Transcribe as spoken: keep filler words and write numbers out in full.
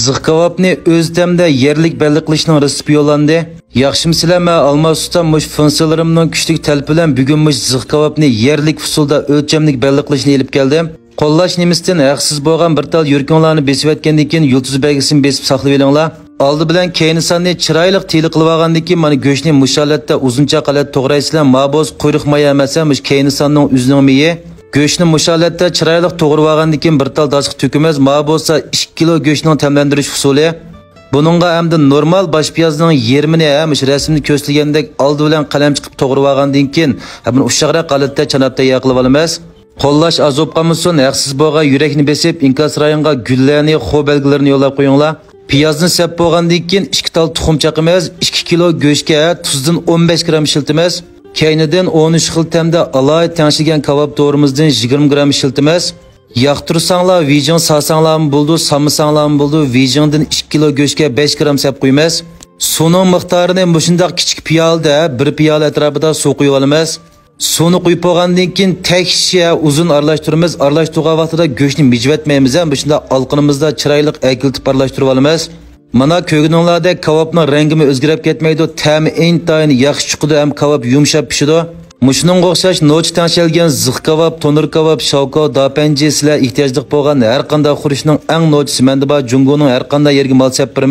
زىخ كاۋاپنى ئۆز تەمدە يەرلىك بەللى قىلىشنىڭ رېتسېپى يوللاندى. ياخشىمۇسىلەر، مەن ئالماس ئۇستام مۇشۇ فۇنكسىيەلىرىمنىڭ كۈچلۈك تەلىپى بىلەن بۈگۈن مۇشۇ زىخ كاۋاپنى يەرلىك ئۇسۇلدا ئۆلچەملىك بەللى قىلىشنى ئېلىپ كەلدىم. قوللاش نېمىسىدىن ھەقسىز بولغان بىر تال يۈرىكىڭلارنى بېسىۋەتكەندىن كېيىن يۇلتۇز بەلگىسىنى بېسىپ ساقلىۋېلىڭلار. ئالدى بىلەن كەينى ساننى چىرايلىق تىيلا قىلىۋالغاندىن كېيىن مانا گۆشنى مۇشۇ ھالەتتە ئۇزۇنچاق ھالەتتە توغرايسىلەر، ما بولسا قۇيرۇق ماي ئەمەس، مۇشۇ كەينى ساننىڭ ئۆزىنىڭ مېيى. گۆشنى مۇشۇ ھالەتتە چىرايلىق توغرىۋالغاندىن كېيىن بىر تال داسقا تۆكىمىز، ما بولسا ئىككى كىلو گۆشنىڭ تەملەندۈرۈش ئۇسۇلى. بۇنىڭغا ئەمدى نورمال باش پىيازنىڭ يېرىمىنى ھەم مۇشۇ رەسىمدە كۆرسىتىلگەندەك ئالدى بىلەن قەلەم چىقىپ توغرىۋالغاندىن كېيىن، ھەم ئۇششاقراق ھالەتتە چاناپ تەييار قىلىۋالىمىز. قوللاش ئاز بولۇپ قالمىسۇن، ھەقسىز بولغان يۈرەكنى بېسىپ، ئىنكاس رايونغا گۈللەرنى، خو بەلگىلىرىنى يوللاپ قويۇڭلار. پىيازنى سەپ بولغاندىن كېيىن ئىككى تال تۇخۇم چاقىمىز، ئىككى كىلو گۆشكە تۇزدىن ئون بەش گرام ئىشلىتىمىز. كەينىدىن ئون ئۈچ خىل تەمدە ئالاھىدە تەڭشىگەن كاۋاپ دورىمىزدىن يىگىرمە گرام ئىشلىتىمىز. ياقتۇرساڭلار ۋېجىڭ سالساڭلارمۇ بولىدۇ، سالمىساڭلارمۇ بولىدۇ، ۋېجىڭدىن ئىككى كىلو گۆشكە بەش گرام سەپ قويىمىز. سۇنىڭ مىقدارىنى مۇشۇنداق كىچىك پىيالىدە بىر پىيالە ئەتراپىدا سۇ قۇيۇۋالىمىز. سۇنى قۇيۇپ بولغاندىن كېيىن تەكشى ئۇزۇن ئارىلاشتۇرىمىز. ئارىلاشتۇرغان ۋاقتىدا گۆشنى مىجىۋەتمەيمىز ھەم مۇشۇنداق ئالقىنىمىزدا چىرايلىق ئەگىلتىپ ئارىلاشتۇرۇۋالىمىز. مانا كۆرگىنىڭلاردەك كاۋاپنىڭ رەڭگىمۇ ئۆزگىرىپ كەتمەيدۇ، تەمى ئىنتايىن ياخشى چىقىدۇ ھەم كاۋاپ يۇمشاپ پىشىدۇ. مۇشۇنىڭغا ئوخشاش نوچە تەڭشەلگەن زىخ كاۋاپ، تونۇر كاۋاپ، شاۋكاۋ، داپەنجى سىلەر ئېھتىياجلىق بولغان ھەر قانداق خۇرۇچنىڭ ئەڭ نوچىسى مەندە بار، جۇڭگونىڭ ھەر قانداق يېرىگە مال سەپ بېرىمەن.